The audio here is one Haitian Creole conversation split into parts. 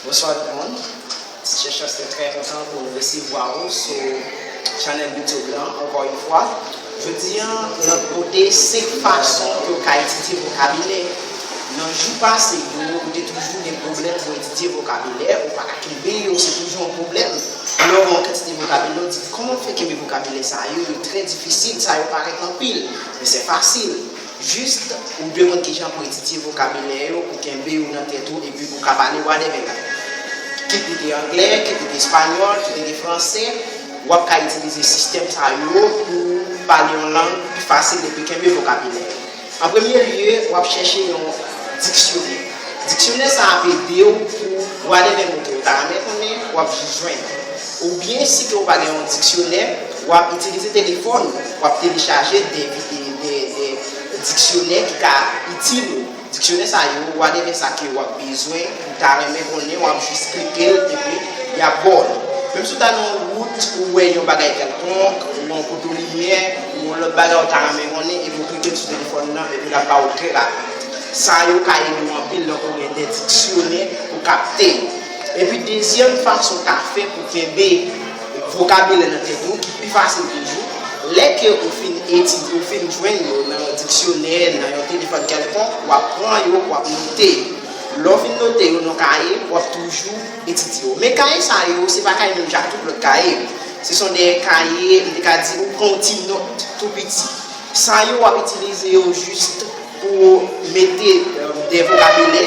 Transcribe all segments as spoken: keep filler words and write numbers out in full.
Bonswa tout moun. Teacher Chance te trè kontan pou nou resevwa ou sou channel YouTube lan ankò yon fwa. Jodi a, n ap pote senk fason ke w ka etidye vokabilè. Nan jou pase yo, ou te toujou gen pwoblèm pou etidye vokabilè, ou pa ka kenbe yo, se toujou yon pwoblèm. Lè w gen yon kantite vokabilè, ou di, "Kòman m fè kenbe vokabilè sa yo? Yo trè difisil, sa yo parèt anpil, men se fasil." Jis, ou dwe konn kijan pou etidye vokabilè yo, pou kenbe yo nan tèt ou, epi pou ka pale whatever lang. Kit li te anglè, kit li te espanyòl, kit li te fransè, w ap ka itilize sistèm sa yo pou pale yon lang pi fasil epi kenbe vokabilè yo. An premye lye, w ap chèche yon diksyonè. Diksyonè sa ap ede w pou whatever mo ke w ta renmen konnen, w ap jis jwenn. Oubyen, si ke w pa gen yon diksyonè, w ap itilize telefòn ou, w ap telechaje de, de, de, de diksyonè ki ka itil ou. Diksyonè sa yo, whatever sa ke w ap bezwen, ou ta renmen konnen, w ap jis klike l, epi y ap ba w li. Menm si w ta nan yon wout, ou wè yon bagay kèlkonk, ou yon poto limyè, ou yon lòt bagay ou ta renmen konnen, epi w klike l sou telefòn nan, epi l ap ba w l trè rapid. Sa yo ka ede w anpil lè w gen de diksyonè pou kapte yo. Epi dezyèm fason w ka fè pou kenbe vokabilè nan tèt ou, ki pi fasil toujou, lè ke ou fin etidye, ou fin jwenn yo nan yon diksyonè, nan yon telefòn kèlkonk, w ap pran yo, w ap note yo. Lè w fin note yo nan kaye, w ap toujou etidye yo. Men kaye sa yo, se pa kaye menm jan ak tout lòt kaye. Se son de kaye, m te ka di, ou pran yon ti nòt tou piti. Sa yo, w ap itilize yo jis pou mete, euh, de vokabilè,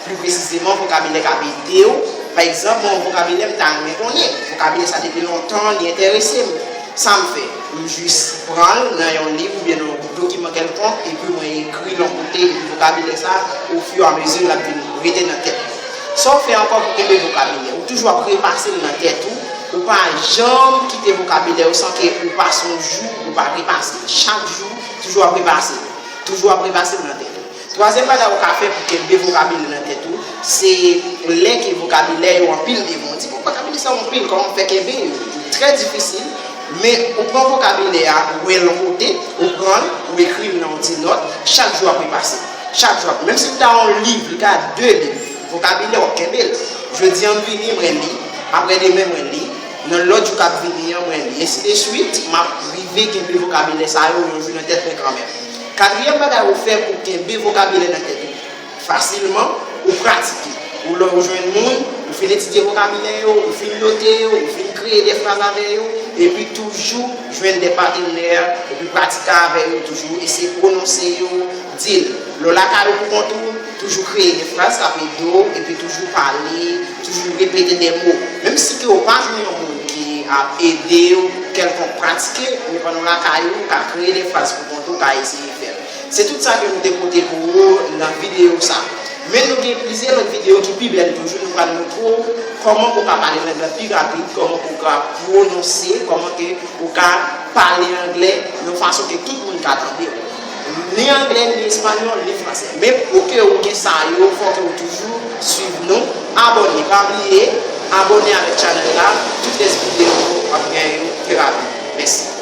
pli presizeman, vokabilè k ap ede w. Pa egzanp, mwen, yon vokabilè m ta renmen konnen. Vokabilè sa depi lontan, li enterese m. Sa m fè? M jis pran l nan yon liv oubyen nan yon dokiman kèlkonk, epi mwen ekri l yon kote, epi vokabilè sa, ofiramezi, l ap vin rete nan tèt mwen. Sa w fè ankò pou kenbe vokabilè? Ou toujou ap repase l nan tèt ou, ou pa janm kite vokabilè ou san ke ou pase yon jou, ou pa repase l. Chak jou, toujou ap repase l. Toujou ap repase l nan tèt ou. Twazyèm bagay ou ka fè pou kenbe vokabilè nan tèt ou, se lè ke vokabilè yo anpil devan w. Di, "Bon, vokabilè sa yo anpil, kòman m fè kenbe yo?" Li trè difisil, men ou pran vokabilè a, ou wè l yon kote, ou pran l, ou ekri l nan yon ti nòt, chak jou w ap repase. Chak jou w ap, menm si l ta yon liv, li ka de liv, vokabilè w ap kenbe l. Jodi a m vini, mwen li, apre demen mwen li, nan lòt jou k ap vini an, mwen li, ensi de swit, m ap rive kenbe vokabilè sa yo yon jou nan tèt mwen kanmenm. Katriyèm bagay ou fè pou kenbe vokabilè nan tèt ou fasilman, ou pratike. Ou lè ou jwenn moun, ou fin etidye vokabilè yo, ou fin note yo, ou fin kreye de fraz avè yo, epi toujou jwenn de patnè, epi pratike avè yo toujou, eseye pwononse yo, di l. Lè w lakay ou pou kont ou, toujou kreye de fraz k ap ede w, epi toujou pale, toujou repete de mo. Menm si ke w pa jwenn yon moun ki ap ede w kèlkonk pratike, men pandan w lakay ou, ou ka kreye de fraz pou kont ou, ou ka eseye fè l. Se tout sa ke nou te pote pou ou nan videyo sa. Men nou gen plizyè lòt videyo ki pi bèl toujou, nou pral montre w kòman pou w ka pale lang lan pi rapid, kòman pou w ka pwononse, kòman ke ou ka pale anglè yon fason ke tout moun ka tande w. Ni anglè, ni espanyòl, ni fransè. Men pou ke ou gen sa yo, fò ke ou toujou swiv nou, abòne. Pa bliye, abòne avèk chanèl la, tout lès videyo w ap gen yo pi rapid. Mèsi.